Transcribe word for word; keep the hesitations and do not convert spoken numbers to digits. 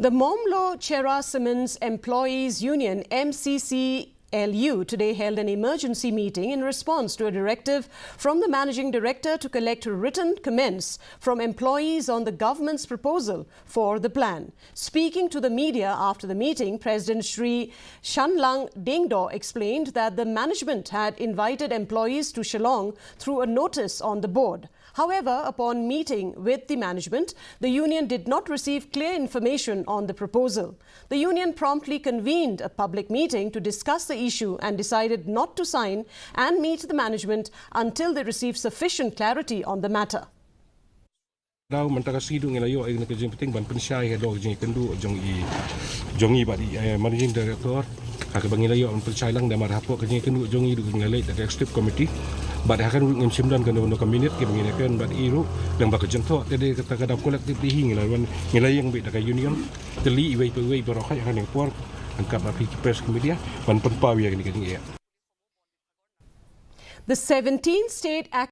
The Mawmluh Cherra Cements Employees Union, M C C L U, today held an emergency meeting in response to a directive from the managing director to collect written comments from employees on the government's proposal for the plan. Speaking to the media after the meeting, President Shri Shanlang Dengdo explained that the management had invited employees to Shillong through a notice on the board. However, upon meeting with the management, the union did not receive clear information on the proposal. The union promptly convened a public meeting to discuss the issue and decided not to sign and meet the management until they received sufficient clarity on the matter. Daw mynta ka sngi ngi la ïoh ïa ka jingpyntip ban pynshai ha ka jingïakynduh jong i jong i bad i managing director. Ha kaba ngi la ïoh ban pynshai lang da mar hapoh ka jingïakynduh jong i ruh ngi la leit da ka executive committee. Bad ha kane ruh ngim shym don kano kano ka minute kiba ngi la ïakren bad i ruh, lang ba ka jingthoh te dei kata ka daw collective, te hi ngi la wan ngi la ïeng beit da ka union. Te leit iwei pa iwei baroh ha kane ka por, hangkat ba phi ki press media ban pynpaw ïa kane ka jingïa. The seventeen state